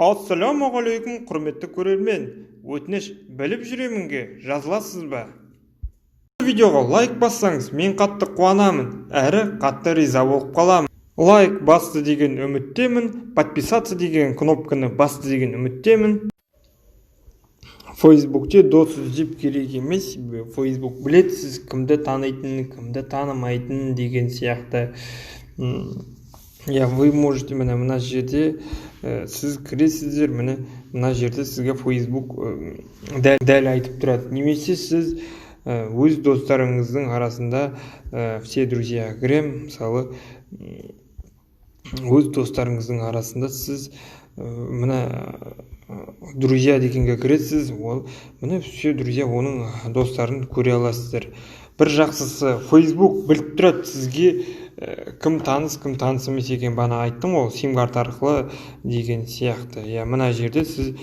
Ассалаумағалейкум, құрметті көрермен! Өтініш, «Біліп жүремінге» жазыласыз ба? Видеоға лайк бассаңыз, мен қатты қуанамын әрі қатты риза болып қаламын. Лайк басты деген үміттемін, подписаться деген кнопканы басты деген үміттемін. Фейсбукте дос іздеп керек емес, Фейсбук біледі сіз кімді танитынын, кімді танымайтынын деген сияқты. Иә, вы можете, міне, мына жерде сіз кіресіздер, міне, мына жерде сізге Фейсбук дәл айтып тұрады. Немесе сіз өз достарыңыздың арасында, «Все друзья» кіремін, мысалы, өз достарыңыздың арасында сіз мына «Друзья» дегенге кіресіз, ол, міне, «Все друзья», оның достарын көре аласыздар. Бір жақсысы, Фейсбук біліп тұрады сізге кім таныс, кім таныс емес екен. Бағана айттым ғой, сим карта арқылы деген сияқты. Иә, мына жерде сіз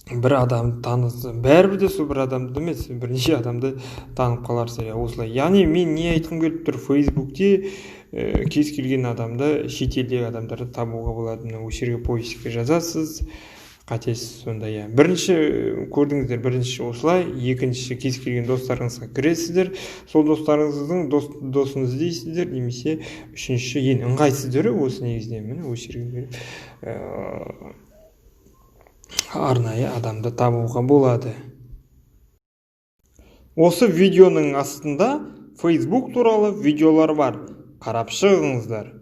бір адамды таныс, бәрібір де сол бір адамды емес, бірнеше адамды танып қаларсыз. Иә, осылай. Яғни мен не айтқым келіп тұр? Фейсбукте кез келген адамды, шетелдегі адамдарды табуға болады. Мына осы жерге, поискке жазасыз, қатесіз сонда. Иә, бірінші көрдіңіздер, бірінші осылай, екінші кез келген достарыңызға кіресіздер, сол достарыңыздың досын іздейсіздер. Немесе үшінші, ең ыңғайсыз түрі осы негізінен, міне, осы жерге кіріп арнайы адамды табуға болады. Осы видеоның астында Facebook туралы видеолар бар, қарап шығыңыздар.